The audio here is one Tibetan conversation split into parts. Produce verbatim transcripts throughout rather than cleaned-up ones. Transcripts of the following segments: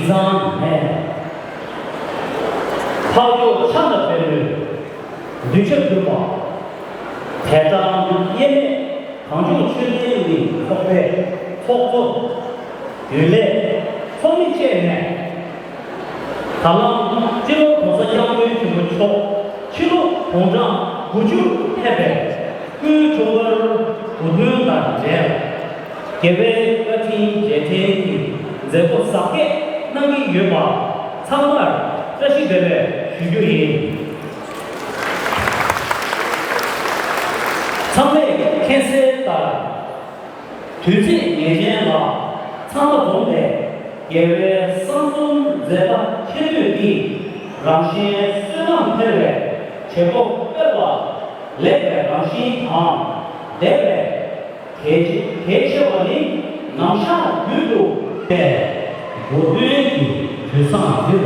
བཟང་མེད། འཕགས་མཆོག་ཕྱག་ན་པད་མོའི་གདུལ་བྱ་གྱུར་པ། དད་དང་དབྱེར་མེད་གངས་ལྗོངས་ཆོས་ལྡན་གླིང་ཚོགས་པའི་ཚོགས་གཙོ། རྒྱུན་ལས། ཚོགས་མི་བཅས་ནས། ད་ལམ་སྤྱི་ནོར་༸གོང་ས་༸སྐྱབས་མགོན་ཆེན་པོ་མཆོག་ཕྱི་ལོ་སྟོང་གྲངས་དགུ་བཅུར་ཕེབས་པའི་སྐུའི་འཁྲུངས་སྐར་དགུང་སྟོན་དང་འབྲེལ། རྒྱལ་བའི་བཀའ་དྲིན་རྗེས་དྲན་གྱི་མཛད་སྒོ་གཟབ་རྒྱས་གནང་གི་ཡོད་པ་ཚང་མར་བཀྲ་ཤིས་བདེ་ལེགས་ཞུ་རྒྱུ་ཡིན། ཚང་མས་མཁྱེན་གསལ་ལྟར། དུས་ཚིགས་ངེས་ཅན་ལ་ཚང་མ་འཛོམས་ནས་རྒྱལ་བའི་གསང་རྩོམ་མཛད་པ་ཆེ་བསྟོད་ཀྱིས་རང་གཞན་བསོད་ནམས་འཕེལ་བའི་བྱེད་སྒོ་སྤེལ་བ་ལེགས་པའི་རང་བཞིན་དང་ལྡན་པས། གལ་གལ་ཆེ་བ་ནི་ནམ་ཞག་རྒྱུན་དུ་པའི་གོ་སྟོན་གྱི་དུས་བཟང་འདིར་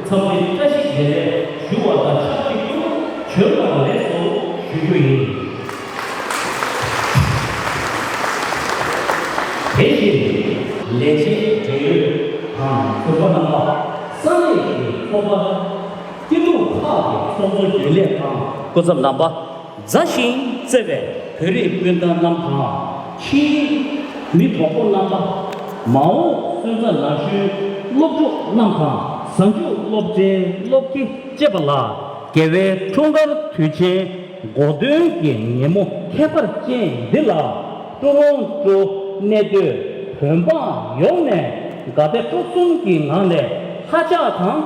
འཚམས་འདྲི་བཀྲ་ཤིས་བདེ་ལེགས་ཞུ་བ་དང་ཆབས་ཅིག་ཏུ་བྱོན་པར་ལེགས་སོ་ཞུ་རྒྱུ་ཡིན། དེ་བཞིན་ལས་བྱེད་འབྲེལ་ཡོད་དང་གུས་པ་རྣམ་པ། ས་གནས་ཀྱི་ཚོགས་པ། སྐྱིད་སྡུག་ཁག་གི་ཚོགས་གཙོ་རྒྱུན་ལས་དང་སྐུ་ཚབ་རྣམ་པ། མཛའ་ཞིང་བརྩེ་བའི་བོད་རིགས་སྤུན་ཟླ་རྣམས་དང་། ཕྱིའི་མི་གྲོགས་པོ་རྣམ་པ། མ་འོངས་སོན་རྩ་ན་གཞོན་སློབ་ཕྲུག་རྣམས་དང་། གཟའ་མཇུག་སློབ་གྲྭའི་སློབ་དགེ་བཅས་པ་ལ་རྒྱལ་བའི་འཁྲུངས་སྐར་དུས་ཆེན་གོ་སྟོན་གྱི་ཉིན་མོ་ཁྱད་པར་ཅན་འདི་ལ་ཀྲོ་རོན་ཀྲོ་གནས་སྡོད་བོད་འབངས་ཡོངས་ནས་དགའ་དད་སྤྲོ་གསུམ་གྱི་ངང་ནས་ལྷ་ལྕགས་དང་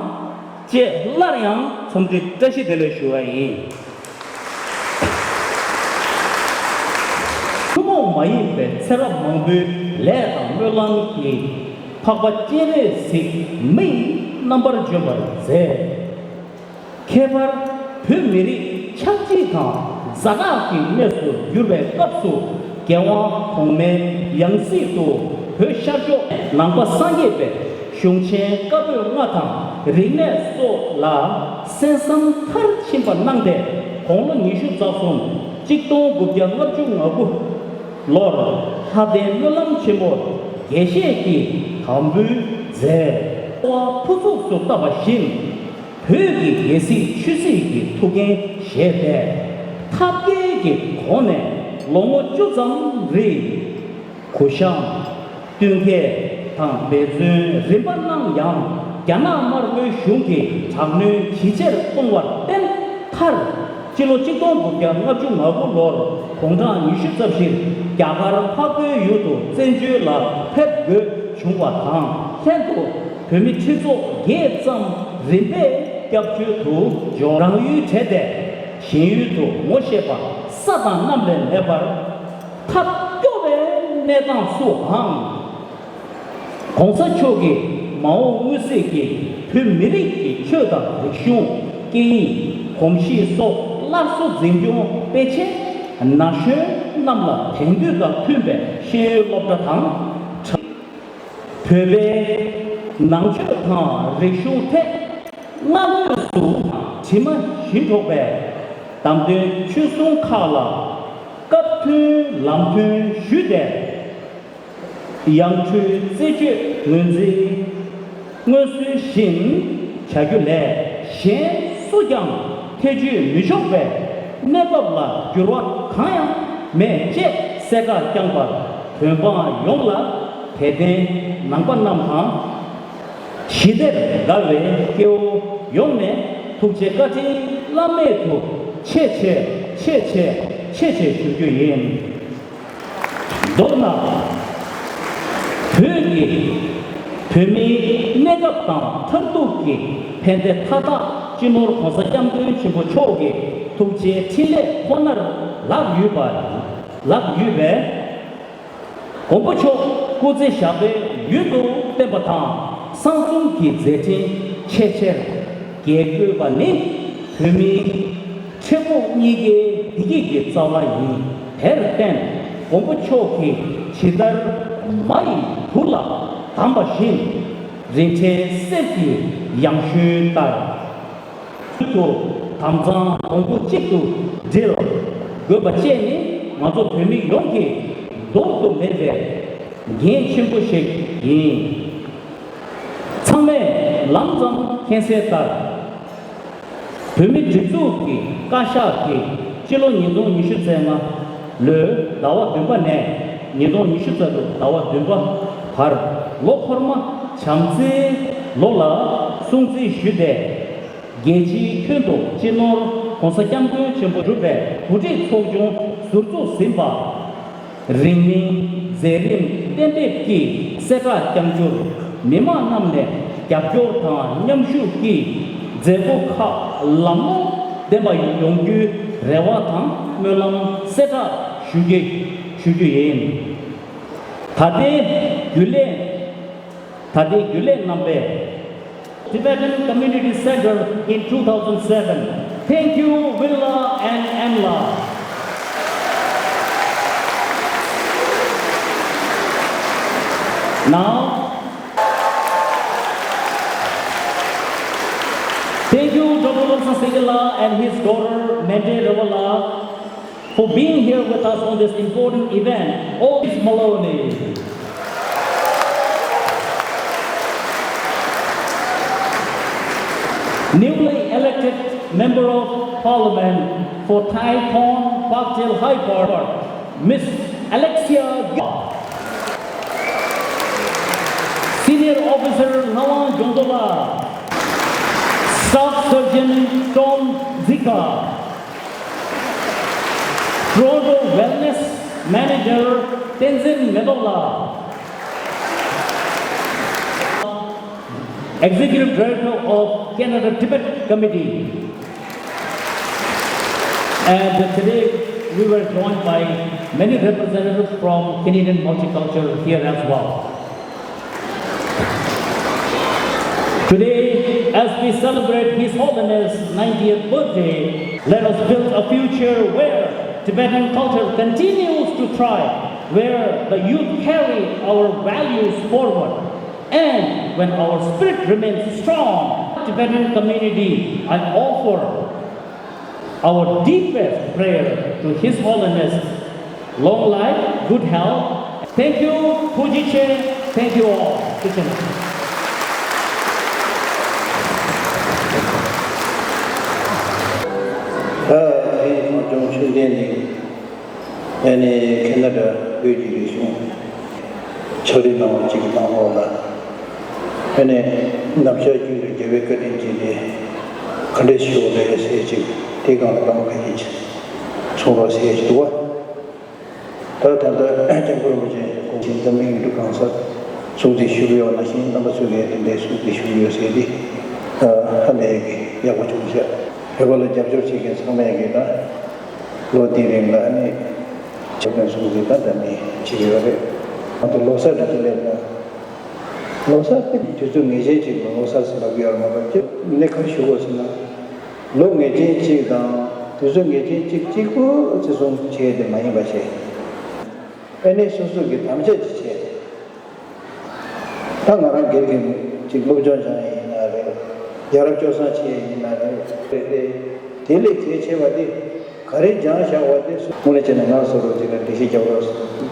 བཅས་སླར་ཡང་འཚམས་འདྲི་བཀྲ་ཤིས་བདེ་ལེགས་ཞུ་བ་ཡིན། ཐུན་མོང་མ་ཡིན་པའི་ཚེ་རབས་མང་པོའི་ལས་དང་སྨོན་ལམ་གྱིས་འཕགས་པ་སྤྱན་རས་གཟིགས་མི་ཡི་རྣམ་པར་བྱོན་པར་མཛད། ཁྱད་པར་བོད་མི་རིགས་ཆགས་འཇིག་དང་ཛ་དྲག་གི་གནས་སུ་གྱུར་བའི་སྐབས་སུ་རྒྱལ་དབང་གོང་མའི་ཡང་སྲིད་དུ་བོད་ཤར་ཕྱོགས་ནང་པ་སངས་རྒྱས་པའི་གཞུང་ཆེན་བཀའ་པོད་ལྔ་དང་རིག་གནས་སོགས་ལ་གསན་བསམ་མཐར་ཕྱིན་པ་གནང་སྟེ། དགུང་ལོ་ཉི་ཤུ་རྩ་གསུམ། གཅིག་སྟོང་དགུ་བརྒྱ་ལྔ་བཅུ་ང་དགུ་ལོར་ལྷ་ལྡན་སྨོན་ལམ་ཆེན་མོར་དགེ་བཤེས་ཀྱི་དམ་འབུལ་མཛད། འཚོ་བ་ཕུན་ཚོགས་སུ་བཏབ་པ་བཞིན། བོད་ཀྱི་རྒྱལ་སྲིད་ཆོས་སྲིད་ཀྱི་ཐུགས་འགན་བཞེས་ཏེ། ཐབས་མཁས་ཀྱི་སྒོ་ནས་ལོ་ངོ་བཅུ་ཙམ་རིང་གུ་ཤམ། བསྟུན་མཁས་དང་འབད་བརྩོན་རིམ་པ་གནང་ཡང་། རྒྱ་ནག་དམར་པོའི་གཞུང་གིས་དྲག་གནོན་ཇི་ཆེར་གཏོང་བར་བརྟེན་མཐར། སྤྱི་ལོ་གཅིག་སྟོང་དགུ་བརྒྱ་ལྔ་བཅུ་ང་དགུ་ལོར་དགུང་གྲངས་ཉི་ཤུ་རྩ་བཞིར་རྒྱ་གར་འཕགས་པའི་ཡུལ་དུ་བཙན་བྱོལ་ལ་ཕེབས་དགོས་བྱུང་བ་དང་ལྷན་དུ། བོད་མི་ཁྲི་ཚོ་བརྒྱད་ཙམ་རིམ་པས་སྐྱབས་བཅོལ་དུ་འབྱོར། རང་ཡུལ་བྲལ་ཏེ་གཞན་ཡུལ་དུ་ངོ་ཤེས་པ་ས་དང་གནམ་ལས་མེད་པར་ཐབས་སྐྱོ་བའི་གནས་སྟངས་སུའང་། ༸གོང་ས་མཆོག་གིས་མ་འོངས་མངོན་གསལ་གྱི་བོད་མི་རིགས་ཀྱི་ཆོས་དང་རིག་གཞུང་། སྐད་ཡིག། གོམས་གཤིས་སོགས་སླར་གསོ་འཛིན་སྐྱོང་སྤེལ་ཆེད། ན་གཞོན་རྣམས་ལ་དེང་དུས་དང་མཐུན་པའི་ཤེས་ཡོན་སློབ་གྲྭ་དང་། བོད་པའི་ནང་ཆོས་དང་རིག་གཞུང་ཐད་སྔ་རོལ་དུ་དྲི་མ་ཞིབ་འཇུག་པའི་བདམས་ཐོན་ཆོས་སྲུང་ཁག་ལ་སྐབས་མཐུན་ལམ་སྟོན་ཞུས་ཏེ། ཡང་སྤྲུལ་རྩད་གཅོད་ངོས་འཛིན། སྔོན་སྲོལ་བཞིན་བྱ་རྒྱུ་ལས་གཞན་སུ་ཀྱང་ཐེ་བྱུས་མི་ཆོག་པའི་གནས་བབ་ལ་འགྱུར་བ་གང་ཡང་མེད་ཅེས་གསལ་བསྒྲགས་བསྐྱངས་པར་བོད་འབངས་ཡོངས་ལ་དད་ལྡན་ནང་པ་རྣམས་དང་། ཞི་བདེར་དགའ་བའི་སྐྱེ་བོ་ཡོངས་ནས་ཐུགས་རྗེ་བཀའ་དྲིན་བླ་མེད་དུ་ཆེ་ཆེ་ཆེ་ཆེ་ཆེ་ཆེ་ཞུ་རྒྱུ་ཡིན། མདོར་ན། བོད་ཀྱི་བོད་མིའི་གནས་སྐབས་དང་མཐར་ཐུག་གི་ཕན་བདེ་མཐའ་དག་སྤྱི་ནོར་༸གོང་ས་༸སྐྱབས་མགོན་ཆེན་པོ་མཆོག་གི་ཐུགས་རྗེའི་འཕྲིན་ལས་ཁོ་ནར་ལག་ཡོད་པ། ལག་ཡོད་པས། མགོན་པོ་མཆོག་སྐུ་ཚེ་ཞབས་པད་ཡུན་དུ་བརྟན་པ་དང་གསང་གསུམ་གྱི་མཛད་འཕྲིན་ཆེས་ཆེར་རྒྱས་དགོས་པ་ནི་བོད་མིའི་འཕྲལ་ཕུགས་གཉིས་ཀའི་བདེ་སྐྱིད་ཀྱི་རྩ་བ་ཡིན། དེར་བརྟེན་མགོན་པོ་མཆོག་གིས་ཇི་ལྟར་མ་ཡི་བུ་ལ་གདམས་པ་བཞིན། རིན་བྲལ་གསེར་གྱི་ཡང་ཞུན་ལྟར། དུ་དམ་གཙང་གོང་བུ་གཅིག་ཏུ་སྒྲིལ་དགོས་པ་བཅས་ནི་ང་ཚོ་བོད་མི་ཡོངས་ཀྱི་འདོར་དུ་མེད་པའི་འགན་ཆེན་པོ་ཞིག་ཡིན། ཚང་མས་ལམ་ཙམ་མཁྱེན་གསལ་ལྟར། བོད་མིའི་སྒྲིག་འཛུགས་ཀྱི་བཀའ་ཤག་གིས་སྤྱི་ལོ་ཉིས་སྟོང་ཉི་ཤུ་རྩ་ལྔ་ལོའི་ཟླ་བ་བདུན་པ་ནས་ཉིས་སྟོང་ཉི་ཤུ་རྩ་དྲུག་ཟླ་བ་བདུན་པ་བར་ལོ་འཁོར་མ་བྱམས་བརྩེའི་ལོ་ལ་སྲུང་བརྩི་ཞུས་ཏེ། རྒྱལ་སྤྱིའི་ཁྱོན་དུ་སྤྱི་ནོར་༸གོང་ས་༸སྐྱབས་མགོན་ཆེན་པོ་གྲུབ་པའི་གོ་སྒྲིག་ཚོགས་ཆུང་ཟུར་འཛུགས་ཟིན་པ། རིང་མིན་མཛད་རིམ་གཏན་འབེབས་ཀྱིས་གསལ་བསྒྲགས་བསྐྱང་རྒྱུར་མི་མང་རྣམས་ནས་རྒྱབ་སྐྱོར་དང་མཉམ་ཞུགས་ཀྱིས་མཛད་སྒོ་ཁག་ལམ་ལྷོང་ལྡན་པ་ཡོང་རྒྱུའི་རེ་བ་དང་སྨོན་ལམ་གསལ་བསྒྲགས་ཞུ་རྒྱུ་ཞུ་རྒྱུ་ཡིན། ད་ལྟའི་རྒྱུན་ལས། ད་ལྟའི་རྒྱུན་ལས་རྣམ་པས། Tibetan Community Center in two thousand seven. Thank you, Villa and Emla. Now, thank you, Doctor Lobsang Singila and his daughter, Mente Ravala, for being here with us on this important event. Otis Maloney, newly elected Member of Parliament for Thai Thon Parkdale High Park, Miss Alexia Gill, Senior Officer Ngawang Jongdola, Staff Surgeon Tom Zika, Toronto Wellness Manager Tenzin Medola, Executive Director of Canada Tibet Committee. And today we were joined by many representatives from Canadian multiculture here as well. Today, as we celebrate His Holiness' ninetieth birthday, let us build a future where Tibetan culture continues to thrive, where the youth carry our values forward, and when our spirit remains strong. Tibetan community, I offer our deepest prayer to His Holiness, long life, good health. Thank you, Puji Che. Thank you all. Thank you. ད་ཨེ་ནི་ཁོང་ཚོ་ཆོས་ལྡན་ནི་ཨེ་ནི་ཁེ་ན་ཌ་བོད་ཀྱི་རིག་གཞུང་ཕྱག་ལས་གནང་བ་གཅིག་གི་ནང་ལོགས་ལ། ཨ་ནི་ནམ་ཞག་རྒྱུན་དུ་རྒྱལ་བའི་བཀའ་དྲིན་གྱིས་ནི་ག་འདྲས་ཞུ་བ་རེད་ཟེར་ཅིག་དེའི་སྒང་ལ་སྐར་མ་ཁ་ཤས་ཅིག་གསུང་རོགས་ཟེར་ཞིག་འདུག་བ། ད་ད་ལྟ་སྐྱབས་མགོན་རིན་པོ་ཆེ་དགོངས་ཆེན་འཛམ་གླིང་ཡུལ་གྲུ་གང་སར་སྲུང་བརྩི་ཞུ་གི་ཡོད་ནང་བཞིན་རྣམ་པ་ཚོས་ཀྱིས་དེ་འདྲའི་སྲུང་བརྩི་ཞུ་གི་ཡོད་ཟེར་ཏེ་ཧ་ལས་ཀྱི་ཡག་པོ་བྱུང་ཤག་བོད་པ་ལ་རྒྱབ་སྐྱོར་བྱེད་མཁན་ཚང་མས་ཀྱིས་ད་ལོ་འདིའི་རིང་ལ་ཨ་ནི་ཆབ་སྲིད་སྲུང་བརྩི་ད་ད་ནི་བྱེད་ཀྱི་ཡོད་རེད། ང་ཚོ་ལོ་གསར་དུ་ཅི་ལས་ན། ལོ་གསར་དེ་དུས་ཚོད་ངེས་ཅན་ཅིག་ལ་ལོ་གསར་ཟེར་ལབ་ཀྱི་ཡོད་རེད་མ་གཏོགས་ཅི་ནས་ག་རེ་ཞུ་དགོས་ཟེར་ན། ལོ་ངེས་ཅན་ཅིག་དང་དུས་ཚོད་ངེས་ཅན་ཅིག་གཅིག་པུ་བརྩི་སྲུང་བྱས་ཏེ་མ་ཡིན་པ་བྱས། ཨ་ནི་སོ་སོ་གི་དམ་བཅའ་ཅིག་བྱས། ད་ང་རང་སྒེར་གྱི་ཅིག་སློབ་སྦྱོང་སྦྱངས་ཡིན་ན་རེད། ཡ་རབས་སྤྱོད་བཟང་བྱས་ཡིན་ན་རེད། རེད་དེ། དེ་ལས་གལ་ཆེ་བ་དེ། ག་རེ་སྦྱངས་བཞག་པ་དེ་སུ་དངོས་གནས་བྱས་ན་ང་བཟོ་འདྲ་ཅིག་ལ་འགྲེལ་བཤད་རྒྱག་རོགས་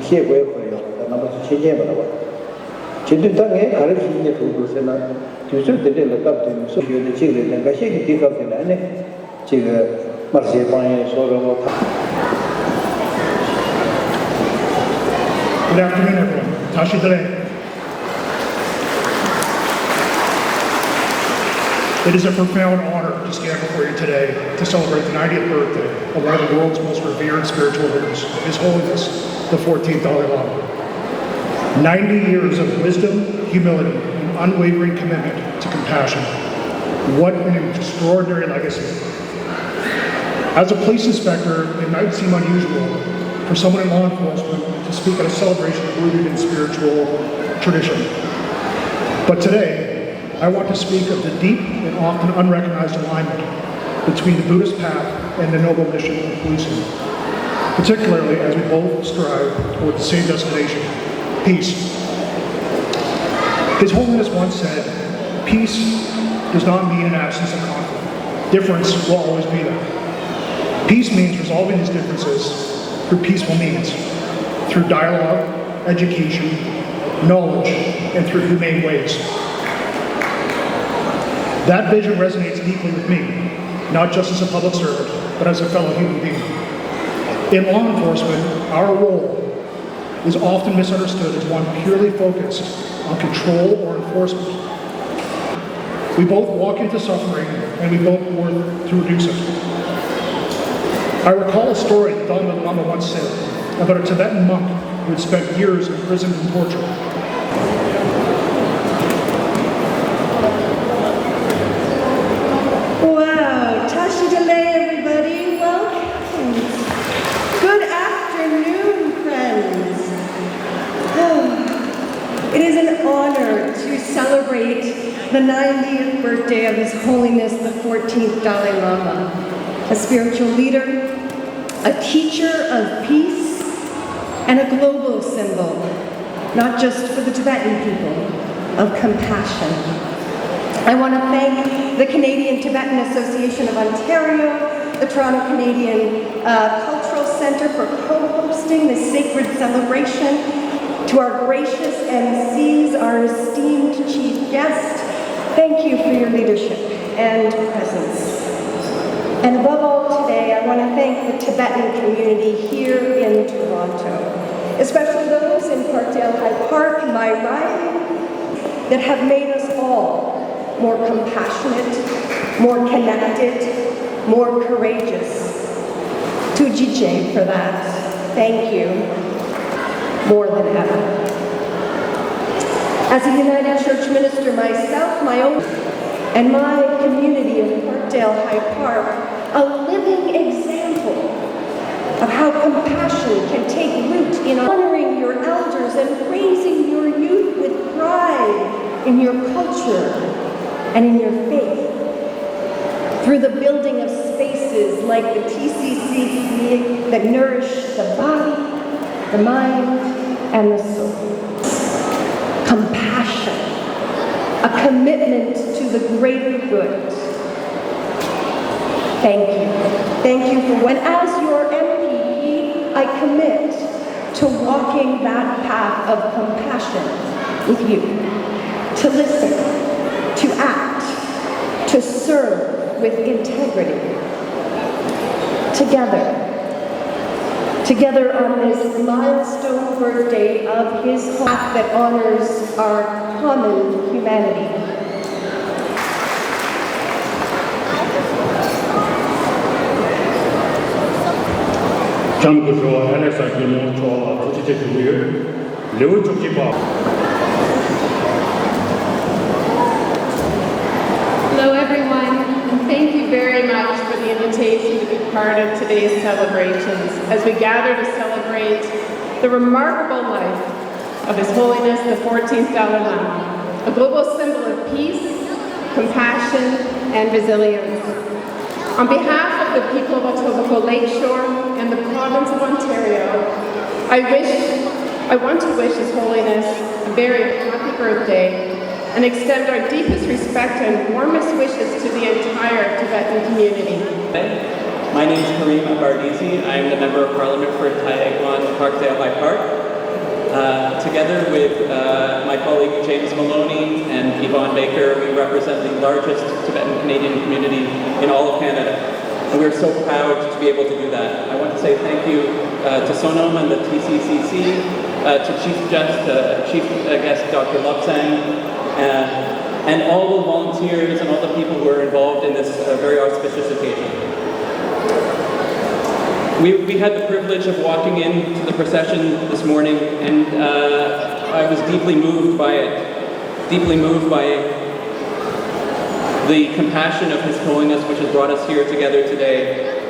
ཤེས་དགོས་ཁོ་ཡོད་ད་རྣམ་པ་ཚོ་ཤེས་མཁན་མ་རེད་བ། བྱེད་དུས་ད་ངས་ག་རེ་ཤེས་མཁན་འདུག་འདུག་ཟེར་ན། དུས་ཚོད་དེ་འདྲས་ལ་སྐབས་དེ་ནས་སུ་ཡོད་ན་གཅིག་རེད་དེ་འགའ་ཤས་ཀྱིས་དེའི་སྐབས་དེ་ལ་ནི་གཅིག་དམར་ཟས་སྤང་ཡས་བཟོ་རོགས་ད། Good afternoon, everyone. Tashi Delek. It is a profound honor to stand before you today to celebrate the ninetieth birthday of one of the world's most revered spiritual leaders, His Holiness the fourteenth Dalai Lama. Ninety years of wisdom, humility, and unwavering commitment to compassion. What an extraordinary legacy. As a police inspector, it might seem unusual for someone in law enforcement to speak at a celebration rooted in spiritual tradition. But today, I want to speak of the deep and often unrecognized alignment between the Buddhist path and the noble mission of policing, particularly as we both strive toward the same destination, peace. His Holiness once said, "Peace does not mean an absence of conflict. Difference will always be there." Peace means resolving these differences through peaceful means, through dialogue, education, knowledge, and through humane ways. That vision resonates deeply with me, not just as a public servant, but as a fellow human being. In law enforcement, our role is often misunderstood as one purely focused on control or enforcement. We both walk into suffering, and we both work to reduce it. I recall a story the Dalai Lama once said about a Tibetan monk who had spent years imprisoned and tortured. Wow, Tashi Delek, everybody. Welcome. Good afternoon, friends. It is an honor to celebrate the ninetieth birthday of His Holiness the fourteenth Dalai Lama, a spiritual leader, a teacher of peace, and a global symbol, not just for the Tibetan people, of compassion. I want to thank the Canadian Tibetan Association of Ontario, the Toronto Canadian uh, Cultural Centre for co-hosting this sacred celebration. To our gracious M Cs, our esteemed chief guest, thank you for your leadership and presence. And above all today, I want to thank the Tibetan community here in Toronto, especially those in Parkdale High Park, my riding, that have made us all more compassionate, more connected, more courageous. Tuji Che for that. Thank you. More than ever. As a United Church minister myself, my own and my community in Parkdale High Park, a living example of how compassion can take root in honoring your elders and raising your youth with pride in your culture and in your faith through the building of spaces like the T C C C that nourish the body, the mind, and the soul. Compassion, a commitment to the greater good. Thank you. Thank you for when, as your M P P, I commit to walking that path of compassion with you, to listen, to act, to serve with integrity. Together, together on this milestone birthday of his path that honors our common humanity. ལྕམ་སྐུ་ཞབས་ཨ་ལེག་ས་ཇོན་མོ་མཆོག་ལ་ཐུགས་རྗེ་ཆེ་ཞུ་གི་ཡོད། ལེའུ་བཅུ་གཅིག་པ། Hello, everyone, and thank you very much for the invitation to be part of today's celebrations as we gather to celebrate the remarkable life of His Holiness the fourteenth Dalai Lama, a global symbol of peace, compassion, and resilience. On behalf of the people of Etobicoke Lakeshore and the province of Ontario, I wish, I want to wish His Holiness a very happy birthday and extend our deepest respect and warmest wishes to the entire Tibetan community. My name is Karim Abardisi. I am the Member of Parliament for Tayaigwan Parkdale High Park. Uh, together with uh, my colleague James Maloney and Yvonne Baker, we represent the largest Tibetan Canadian community in all of Canada. And we're so proud to be able to do that. I want to say thank you uh, to Sonam and the T C C C, uh, to Chief Guest, uh, Chief uh, Guest Doctor Lobsang, uh, and all the volunteers and all the people who are involved in this uh, very auspicious occasion. We, we had the privilege of walking into the procession this morning, and uh, I was deeply moved by it, deeply moved by the compassion of His Holiness, which has brought us here together today.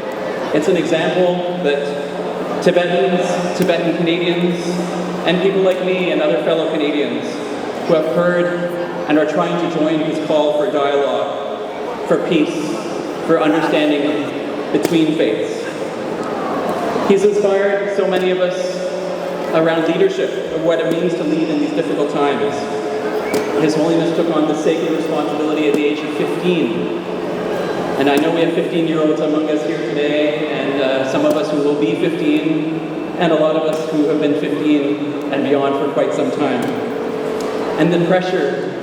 It's an example that Tibetans, Tibetan Canadians, and people like me and other fellow Canadians who have heard and are trying to join his call for dialogue, for peace, for understanding between faiths. He's inspired so many of us around leadership, of what it means to lead in these difficult times. His Holiness took on the sacred responsibility at the age of fifteen. And I know we have fifteen year olds among us here today, and uh, some of us who will be fifteen, and a lot of us who have been fifteen and beyond for quite some time. And the pressure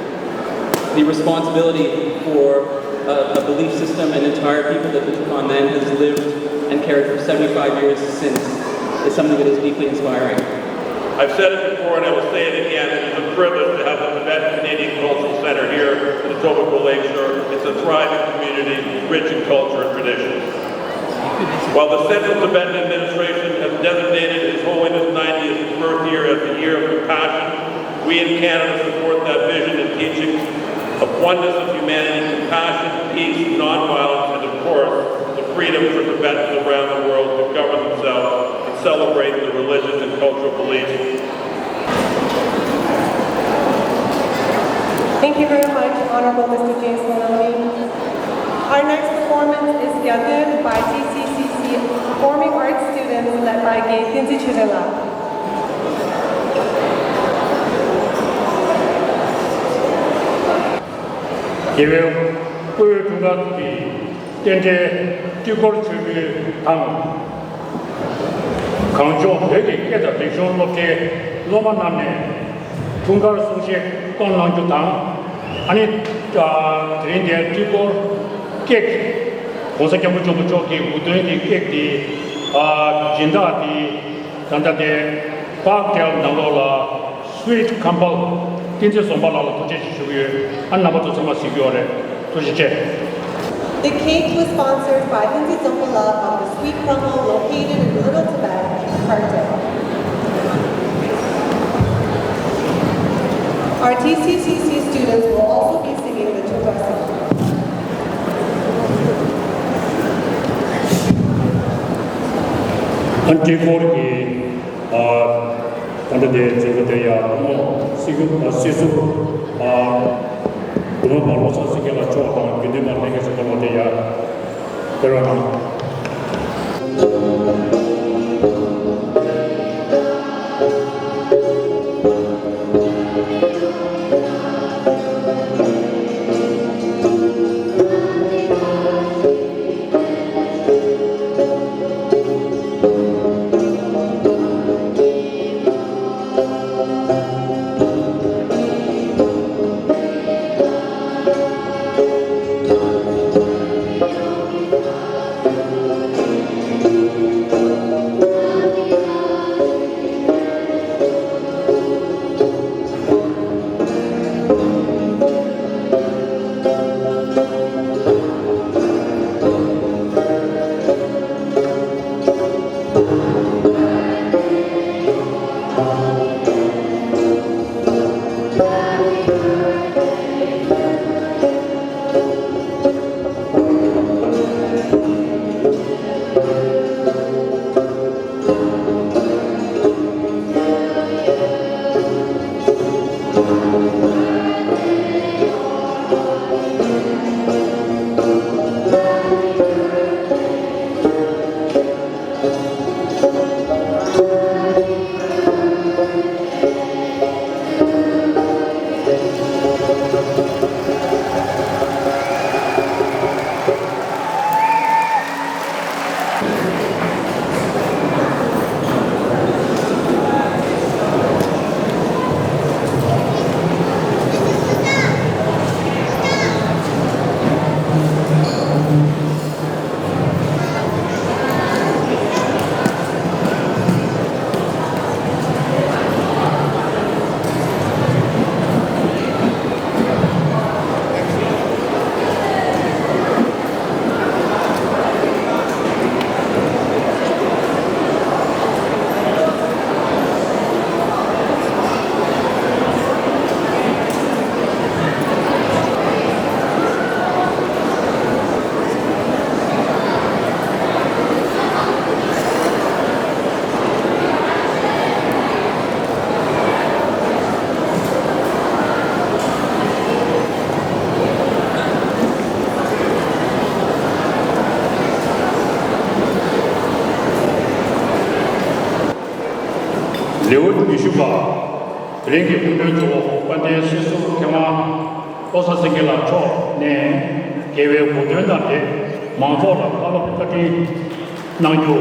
The responsibility for a, a belief system and entire people that we took on then has lived and carried for seventy-five years since is something that is deeply inspiring. I've said it before and I will say it again, it is a privilege to have the Tibet Canadian Cultural Centre here in Etobicoke Lakeshore. It's a thriving community, rich in culture and traditions. While the Central Tibetan Administration has designated His Holiness ninetieth birth year as a year of compassion, we in Canada support that vision and teaching of oneness of humanity, compassion, peace, nonviolence, and of course, the freedom for Tibetans around the world to govern themselves and celebrate their religious and cultural beliefs. Thank you very much, Honorable Mister J Sonami. Our next performance is Gyatun by T C C C Performing Arts students led by Gay Tenzin Chödrön. རྒྱལ་བའི་སྐུའི་འཁྲུངས་སྐར་གྱི་རྟེན་འབྲེལ་སྤྲུལ་སྐོར་མཆོད་འབུལ་དང་། གངས་ལྗོངས་བོད་ཀྱི་སྐད་དང་རིག་གཞུང་སློབ་གྲྭའི་སློབ་མ་རྣམས་ནས་འཁྲུངས་སྐར་གསུང་བཤད་གཏོང་གནང་རྒྱུ་དང་། ཨ་ནི། ཨ། དེ་རིང་འདིར་སྤྲུལ་སྐོར་ཀེག ༸གོང་ས་༸སྐྱབས་མགོན་ཆེན་པོ་མཆོག་གི་དགུང་སྟོན་གྱི་ཀེག་དེ། ཨ། སྦྱིན་བདག་དེ་ད་ལྟ་དེ་Parkdale ནང་ལོགས་ལ་Sweet Crumble བསྟན་འཛིན་བཟང་པོ་ལགས་ལ་ཐུགས་རྗེ་ཆེ་ཞུ་གི་ཡོད། ཨ། རྣམ་པ་ཚོ་ཚང་མ་གཟིགས་ཀྱི་ཡོད་རེད། ཐུགས་རྗེ་ཆེ། The cake was sponsored by Tenzin Zangpo of the Sweet Crumble located in Little Tibet, Parkdale. Our T C C C students will also be singing the Choka song. ཨ། སྤྲུལ་སྐོར་གྱི། ཨ། ད་ལྟ་དེ་མཛད་སྒོ་དེ་ཡང་བུ་མོ་སྲིད་སྐྱོང་། ཨ། སྲིད་ཟུར། ཨ། བུ་མོ་བློ་བཟང་སེང་གེ་ལགས་མཆོག་དང་དགེ་འདུན་པ་ལྷན་རྒྱས་ཚོ་སྐོར་ལ་དེ་ཡང་སྤེལ་རོགས་གནང་། ལེའུ་ཉི་ཤུ་པ། དེ་རིང་གི་སྐུ་མགྲོན་གཙོ་བོ་དཔལ་ལྡན་སྲིད་ཟུར་མཁས་དབང་བློ་བཟང་སེང་གེ་ལགས་མཆོག་ནས་རྒྱལ་བའི་གོ་སྟོན་དང་འབྲེལ་མང་ཚོགས་ལ་བཀའ་སློབ་བཀའ་དྲིན་གནང་རྒྱུ།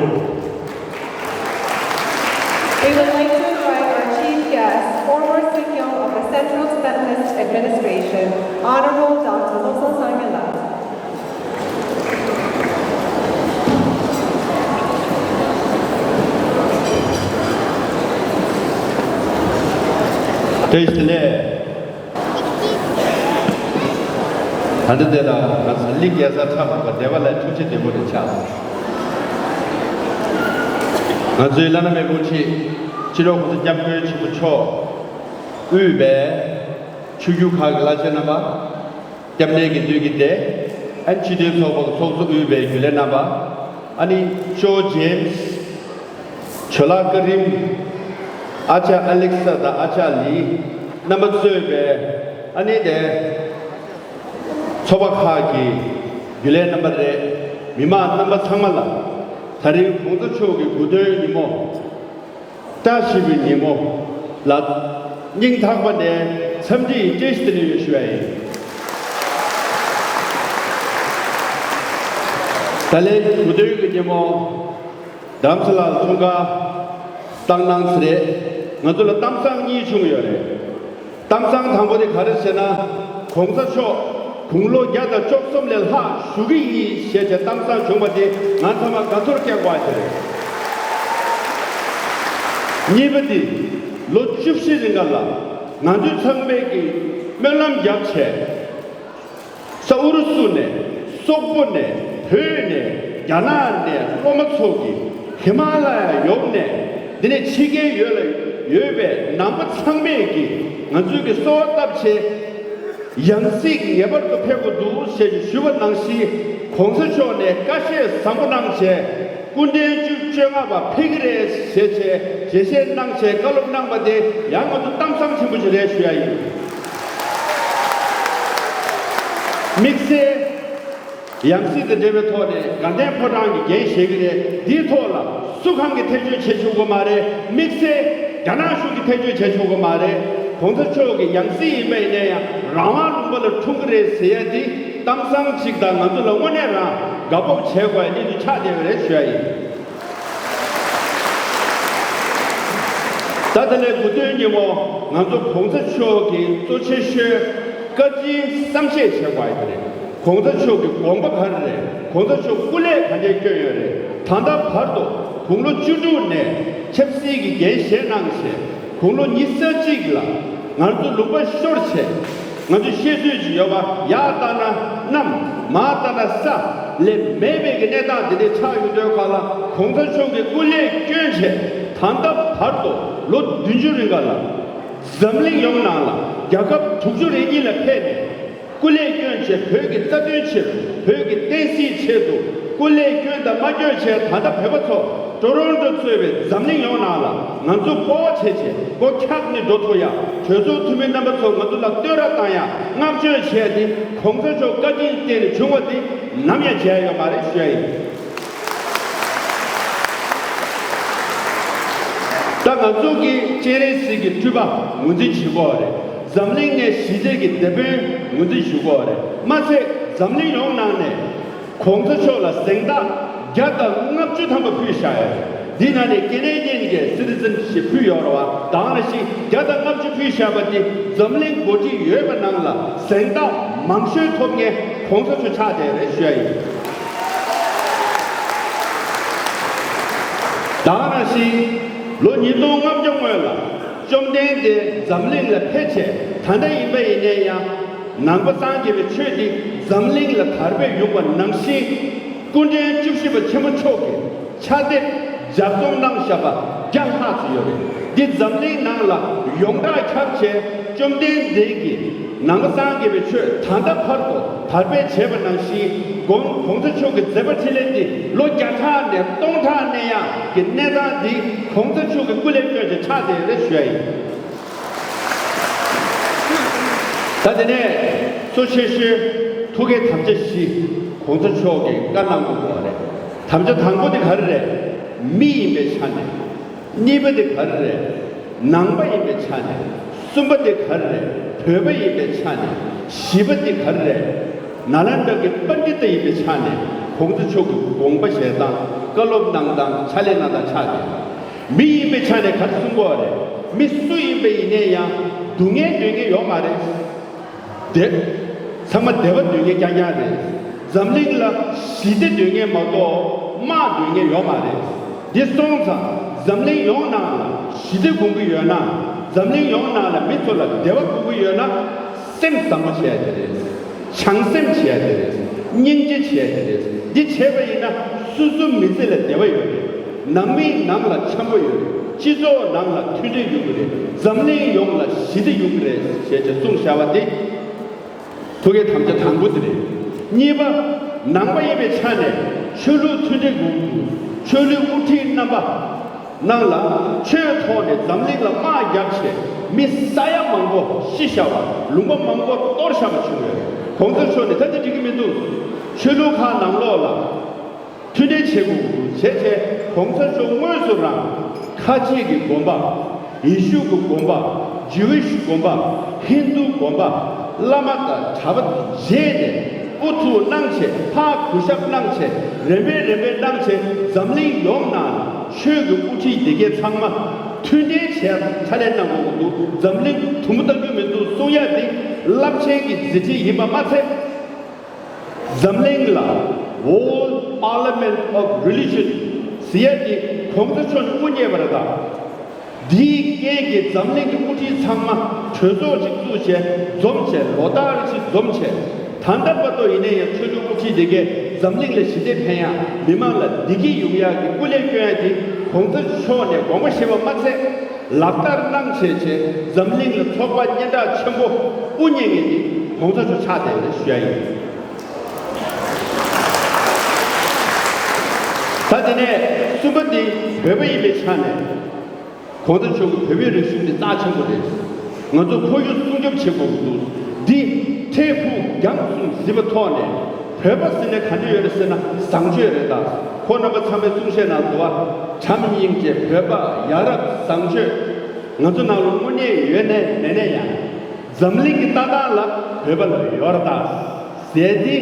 We would like to invite our chief guest, former Sitkyong of the Central Tibetanist Administration, Honorable Doctor Losang Sangay ལགས། བཀྲ་ཤིས་བདེ་ལེགས། ད་ལྟ་དེ་ལ་ང་ཚོ་གླིང་རྒྱལ་ས་ཁྲ་འབར་བ་བདེ་བ་ལ་ཐུགས་རྗེ་བདེ་པོ་རེ་ཆགས་སོང་། ང་ཚོའི་བླ་ན་མེད་པའི་སྤུན་མཆེད་སྤྱི་ནོར་༸གོང་ས་༸སྐྱབས་མགོན་ཆེན་པོ་མཆོག་དབུས་པའི་ཆོས་བརྒྱུད་ཁག་གི་བླ་ཆེན་རྣམ་པ། སྐྱབས་གནས་དགེ་འདུན་གྱི་སྡེ། ཨ་ནི་སྤྱི་མཐུན་ཚོགས་པ་གི་ཚོགས་གཙོ་དབུས་པའི་རྒྱུན་ལས་རྣམ་པ། ཨ་ནི་ཇོ་ཇེམ་སི། ཇོ་ལགས་ཀ་རིམ། ཨ་ཅག་ཨ་ལེག་ས་དང་ཨ་ཅག་ལི། རྣམ་པ་གཙོས་པའི་ཨ་ནི་དེ། ཚོགས་པ་ཁག་གི་རྒྱུན་ལས་རྣམ་པ་རེད། མི་མང་རྣམ་པ་ཚང་མ་ལ་ད་རིང་༸གོང་ས་མཆོག་གི་དགུང་སྟོན་ཉིན་མོ། བཀྲ་ཤིས་པའི་ཉིན་མོ་ལ་སྙིང་ཐག་པ་ནས་འཚམས་འདྲི་ཡི་བཀྲ་ཤིས་བདེ་ལེགས་ཡོད་ཞུ་ཡ་ཡིན། ད་ལན་དགུང་སྟོན་གྱི་ཉིན་མོ་རྡ་རམ་ས་ལར་འཁྲུངས་སྐར་བཏང་གནང་ཟེར་རེད། ང་ཚོ་ལ་གཏམ་བཟང་གཉིས་བྱུང་ཡོད་རེད། གཏམ་བཟང་དང་པོ་དེ་ག་རེ་ཟེར་ན། ༸གོང་ས་མཆོག་དགུང་ལོ་བརྒྱ་དང་བཅུ་གསུམ་ལས་ལྷག་བཞུགས་ཀྱི་ཡིན་ཞེས་བྱས་གཏམ་བཟང་བྱུང་བ་དེ་ང་ཚང་མ་དགའ་ཚོར་སྐྱེ་དགོས་པ་དེ་རེད། གཉིས་པ་དེ། ལོ་བཅུ་བཞི་རིང་ག་ལ་ང་ཚོ་ཚང་མས་ཀྱི་སྨོན་ལམ་བརྒྱབ་བྱས། ས་ཨུ་རུ་སུ་ནས། སོག་པོ་ནས། བོད་ནས། རྒྱ་ནག་ནས་སློབ་མ་ཚོ་གིས་ཧི་མ་ལ་ཡ་ཡོངས་ནས། འདི་ནས་ཕྱི་རྒྱལ་ཡུལ་ལ་ཡོད་པའི་ནང་པ་ཚང་མས་ཀྱིས་ང་ཚོའི་གི་གསོལ་བ་བཏབ་བྱས། ཡང་སྲིད་ངེས་པར་དུ་ཕེབས་དགོས་འདུག་ཞེས་ཞུས་པ་ནང་བཞིན། ༸གོང་ས་མཆོག་ནས་བཀའ་བཤད་བཟང་པོ་གནང་བྱས། སྐུ་ཕྲེང་བཅུ་བཅོ་ལྔ་པ་ཕེབས་ཀྱི་རེད་ཞེས་བྱས་འགྲེལ་བཤད་གནང་བྱས་བཀའ་སློབ་གནང་པ་དེ་ཡང་ང་ཚོ་གཏམ་བཟང་ཆེན་པོ་ཞིག་རེད་ཞུ་ཡ་ཡིན། དམིགས་བསལ་ཡང་སྲིད་དང་འབྲེལ་བའི་ཐོག་ནས་དགའ་ལྡན་ཕོ་བྲང་གི་འགན་བཞེས་ཀྱི་རེད། འདིའི་ཐོག་ལ་སུ་གང་གིས་ཐེ་བྱུས་བྱེད་ཆོག་གི་མ་རེད། དམིགས་བསལ་རྒྱ་ནག་གཞུང་གིས་ཐེ་བྱུས་བྱེད་ཆོག་གི་མ་རེད། ༸གོང་ས་མཆོག་གི་ཡང་སྲིད་ཡིན་པ་ཡིན་ན་ཡང་རང་དབང་ལུང་པ་ལ་འཁྲུངས་ཀྱི་རེད་ཟེར་ཡ་འདི་གཏམ་བཟང་ཅིག་དང་ང་ཚོ་ལ་དངོས་གནས་རང་དགའ་སྤོབས་བྱེད་དགོས་ཡ་གནད་དུ་ཆགས་བསྡད་པ་རེད་ཞུ་ཡ་ཡིན། ད་དེ་ལས་དགུང་སྟོན་ཉིན་མོ་ང་ཚོ་༸གོང་ས་མཆོག་གི་གཙོ་ཆེ་ཤོས་བཀའ་དྲིན་བསམ་ཤེས་བྱེད་དགོས་ཡ་དེ་རེད། ༸གོང་ས་མཆོག་གི་དགོངས་པ་ག་རེ་རེད། ༸གོང་ས་མཆོག་སྐུ་ལས་ག་འདྲས་བསྐྱོན་ཡོད་རེད། ད་ལྟ་བར་དུ་དགུང་ལོ་བཅུ་དྲུག་ནས་ཆབ་སྲིད་ཀྱི་འགན་བཞེས་གནང་བྱས། དགུང་ལོ་ཉི་ཤུ་རྩ་གཅིག་ལ་ང་ཚོ་ལུང་པ་ཤོར་བྱས། ང་ཚོས་ཤེས་ཚོད་ཅིག་ཡོད་པ། ཡར་ལྟ་ན་གནམ། མར་ལྟ་ན་ས་ལས་མེད་པའི་གི་གནས་སྟངས་དེ་འདྲས་ཆགས་ཡོང་དུས་སྒང་ལ་༸གོང་ས་མཆོག་གིས་སྐུ་ལས་བསྐྱོན་བྱས་ད་ལྟ་བར་དུ་ལོ་བདུན་ཅུ་རིང་ག་ལ་འཛམ་གླིང་ཡོངས་ནང་ལ་རྒྱལ་ཁབ་དྲུག་ཅུ་རེ་གཉིས་ལ་ཕེབས་ནས་སྐུ་ལས་བསྐྱོན་བྱས་བོད་ཀྱི་རྩ་དོན་ཆེད་དུ། བོད་ཀྱི་བསྟན་སྲིད་ཆེད་དུ་སྐུ་ལས་བསྐྱོན་དང་མ་བསྐྱོན་བྱས་ད་ལྟ་བོད་པ་ཚོ། ཊོ་རོན་ཊོ་གཙོས་པའི་འཛམ་གླིང་ཡོངས་ནང་ལ་ང་ཚོ་སྤོབས་པ་བྱས་བྱས་སྒོ་འཁྱག་ནས་འགྲོ་ཐུབ་ཡ། གྲོས་ཚོགས་འཐུས་མི་རྣམ་པ་ཚོ་ང་ཚོ་ལ་བསྟོད་ར་བཏང་ཡ། བསྔགས་བརྗོད་བྱས་ཏེ་༸གོང་ས་མཆོག་བཀའ་དྲིན་བརྟེན་ནས་བྱུང་བ་དེ་ནམ་ཡང་བརྗེད་ཡ་ཡོད་མ་རེད་ཞུ་ཡ་ཡིན། ད་ང་ཚོ་གི་སྤྱན་རས་གཟིགས་ཀྱི་སྤྲུལ་པ་ངོས་འཛིན་བྱེད་དགོས་རེད། འཛམ་གླིང་ནས་ཞི་བདེ་གི་དེད་དཔོན་ངོས་འཛིན་ཞུ་དགོས་རེད། མ་ཚད་འཛམ་གླིང་ཡོངས་ནང་ནས་༸གོང་ས་མཆོག་ལ་གཟེངས་རྟགས་བརྒྱ་དང་ལྔ་བཅུ་ཐམ་པ་ཕུལ་བཞག་ཡོད་རེད། འདི་ནང་ནས་ཀེ་ནེ་ཌི་ཡན་གྱི་སི་ཊི་ཛེན་ཤིབ་ཕུལ་ཡོད་རེད་བ། དེ་ནང་བཞིན་བརྒྱ་དང་ལྔ་བཅུ་ཕུལ་བཞག་པ་འདི་འཛམ་གླིང་འགོ་ཁྲིད་ཡོད་པ་ནང་ལ་གཟེངས་རྟགས་མང་ཤོས་ཐོབ་མཁན་༸གོང་ས་མཆོག་ཆགས་བསྡད་རེད་ཞུ་ཡ་ཡིན། དེ་ནང་བཞིན་ལོ་ཉིས་སྟོང་ལྔ་བརྒྱ་སྔོན་ལ་བཅོམ་ལྡན་འདས་འཛམ་གླིང་ལ་ཕེབས་བྱས་ད་ལྟ་ཡིན་པ་ཡིན་ནའི་ཡང་། ནང་པ་སངས་རྒྱས་པའི་ཆོས་འདི་འཛམ་གླིང་ལ་དར་སྤེལ་ཡོང་བ་ནང་བཞིན། སྐུ་ཕྲེང་བཅུ་བཞི་པ་ཆེན་པོ་མཆོག་གིས་ཕྱག་དེབ་ལྗགས་རྩོམ་གནང་བཞག་པ་བརྒྱ་ལྷག་ཙམ་ཡོད་རེད། འདི་འཛམ་གླིང་ནང་ལ་ཡོངས་གྲགས་ཁྱབ་བྱས་བཅོམ་ལྡན་འདས་ཀྱིས་ནང་པ་སངས་རྒྱས་པའི་ཆོས་ད་ལྟ་བར་དུ་དར་སྤེལ་བྱས་པ་ནང་བཞིན། ༸གོང་ས་མཆོག་གི་མཛད་པ་འཕྲིན་ལས་འདི་ལོ་བརྒྱ་ཕྲག་ནས་སྟོང་ཕྲག་གནས་ཡག་གི་གནས་སྟངས་འདི་༸གོང་ས་མཆོག་གི་སྐུ་ལས་བསྐྱོན་བྱས་ཆགས་བསྡད་ཡོད་རེད་ཞུ་ཡ་ཡིན། ད་དེ་ནས་གཙོ་ཆེ་ཤོས་ཐུགས་ཀའི་དམ་བཅའ་བཞི་༸གོང་ས་མཆོག་གིས་བཀའ་གནང་དགོས་པ་རེད། དམ་བཅའ་དང་པོ་དེ་ག་རེ་རེད། མི་ཡིན་པའི་ཆ་ནས། གཉིས་པ་དེ་ག་རེ་རེད། ནང་པ་ཡིན་པའི་ཆ་ནས། གསུམ་པ་དེ་ག་རེ་རེད། བོད་པ་ཡིན་པའི་ཆ་ནས། བཞི་པ་དེ་ག་རེ་རེད། ནཱ་ལནྡཱ་གི་པཎྜི་ཏ་ཡིན་པའི་ཆ་ནས་༸གོང་ས་མཆོག་གི་དགོངས་པ་བཞེས་སྟངས། བཀའ་སློབ་གནང་སྟངས། ཕྱག་ལས་གནང་སྟངས་ཆགས་ཏེ། མི་ཡིན་པའི་ཆ་ནས་ག་རེ་གསུང་གི་ཡོད་རེད། མི་སུ་ཡིན་པ་ཡིན་ནའི་ཡང་སྡུག་བསྔལ་འདོད་མཁན་ཡོད་མ་རེད། དེ་ཚང་མ་བདེ་བ་འདོད་མཁན་རྐྱང་རྐྱང་རེད། འཛམ་གླིང་ལ་ཞི་བདེ་འདོད་མཁན་མ་གཏོགས་དམག་འདོད་མཁན་ཡོད་མ་རེད། འདི་སོང་ཙང་འཛམ་གླིང་ཡོངས་ནང་ལ་ཞི་བདེ་དགོངས་ཀྱི་ཡོད་ན། འཛམ་གླིང་ཡོངས་ནང་ལ་མི་ཚོ་ལ་བདེ་བ་དགོངས་ཀྱི་ཡོད་ན། སེམས་བཟང་པོ་བྱས་ཏེ་རེད། བྱང་སེམས་བྱས་ཏེ་རེད། སྙིང་རྗེ་བྱས་ཏེ་རེད། འདི་བྱས་པ་ཡིན་ན་སོ་སོ་མི་ཚེ་ལ་བདེ་བ་ཡོད་རེད། ནང་མི་ནང་ལ་འཆམ་པོ་ཡོད་རེད། སྤྱི་ཚོགས་ནང་ལ་མཐུན་སྒྲིལ་ཡོང་གི་རེད། འཛམ་གླིང་ཡོངས་ལ་ཞི་བདེ་ཡོང་གི་རེད་ཞེས་བྱས་གསུངས་བཞག་པ་དེ་ཐུགས་ཀའི་དམ་བཅའ་དང་པོ་དེ་རེད། གཉིས་པ། ནང་པ་ཡིན་པའི་ཆ་ནས་ཆོས་ལུགས་མཐུན་སྒྲིལ་དགོས་ཀྱི་འདུག་ཆོས་ལུགས་དབུ་ཁྲིད་རྣམ་པ། ནང་ལ་ཆོས་ཐོག་ནས་འཛམ་གླིང་ལ་དམག་བརྒྱབ་བྱས་མི་ས་ཡ་མང་པོ་ཤི་བཞག་པ། ལུང་པ་མང་པོ་གཏོར་བཞག་པ་བྱུང་ཡོད་རེད། གོང་ས་མཆོག་ནས་ད་འདི་འགྲིག་གི་མི་འདུག་ཆོས་ལུགས་ཁག་ནང་ལོགས་ལ་མཐུན་སྒྲིལ་བྱེད་དགོས་ཀྱི་འདུག་བྱས་བྱས་གོང་ས་མཆོག་དངོས་སུ་རང་ཁ་ཆེ་གི་དགོན་པ། ཡེ་ཤུ་གི་དགོན་པ། ཇུ་ཝིཤ་དགོན་པ། ཧིན་དུ་དགོན་པ། བླ་མ་དང་གྲྭ་པ་བརྗེས་ནས་ཨུ་ཚུགས་གནང་བྱས། ཕར་གུས་ཞབས་གནང་བྱས། རིམ་པས་རིམ་པས་གནང་བྱས། འཛམ་གླིང་ཡོངས་ནང་ཆོས་ཀྱི་དབུ་ཁྲིད་དེ་གའི་ཚང་མ་མཐུན་སྒྲིལ་བྱས་ཕྱག་ལས་གནང་དགོས་ཀྱི་འདུག་འཛམ་གླིང་དུམ་བུ་བཏང་རྒྱུ་མི་འདུག་གསུང་ཡ་འདི་རླབས་ཆེན་གྱི་མཛད་འཕྲིན་ཡིན་པ་མ་ཚད། འཛམ་གླིང་ལ་World Parliament of Religion ཟེར་ཡ་དེ་གོང་ས་མཆོག་ནས་དབུ་བརྙེས་པ་རེད་ད། འདིའི་རྐྱེན་གྱིས་འཛམ་གླིང་གི་དབུ་ཁྲིད་ཚང་མ་གྲོས་ཚོགས་ཅིག་བཙུགས་བྱས་འཛོམས་བྱས། ལོ་ལྟར་ཅིག་འཛོམས་བྱས། ད་ལྟ་བར་དུ་ཡིན་ན་ཡང་ཆོས་ལུགས་དབུ་ཁྲིད་དེ་གས་འཛམ་གླིང་ལ་ཞི་བདེ་ཕན་ཡ། མི་མང་ལ་བདེ་སྐྱིད་ཡོང་ཡ་གི་སྐུ་ལས་བསྐྱོན་ཡ་དེ་གོང་ས་མཆོག་ནས་དགོངས་པ་བཞེས་པ་མ་ཚད། ལག་བསྟར་གནང་བྱས་བྱས་འཛམ་གླིང་ལ་ཚོགས་པ་སྙན་གྲགས་ཆེན་པོ་དབུ་བརྙེས་མཁན་དེ་གོང་ས་མཆོག་ཆགས་བསྡད་ཡོད་ཞུ་ཡ་ཡིན། ད་དེ་ནས་གསུམ་པ་འདི་བོད་པ་ཡིན་པའི་ཆ་ནས་གོང་ས་མཆོག་གི་བོད་པའི་རིག་གཞུང་འདི་རྩ་ཆེན་པོ་རེད། ང་ཚོ་ཁོར་ཡུག་སྲུང་སྐྱོབ་བྱེད་དགོས་ཀྱི་འདུག་འདི་འཕྲལ་ཕུགས་རྒྱང་གསུམ་གཟིགས་པ་ཐོག་ནས་བོད་པ་ཟེར་ན་ག་འདྲ་ཡོད་རེད་ཟེར་ན་བཟང་སྤྱོད་རེད་ད། ཁོང་རྣམ་པ་ཚང་མའི་གསུང་བཤད་ནང་འདུག་བ། བྱམས་སྙིང་རྗེ། བོད་པ། ཡ་རབས། བཟང་སྤྱོད། ང་ཚོ་ནང་ལ་དངོས་གནས་ཡོད་ནའི་མེད་ནའི་ཡང་འཛམ་གླིང་གི་ལྟ་སྟངས་ལ་བོད་པ་ལ་ཡོད་རེད་ད། ཟེར་ཏེ།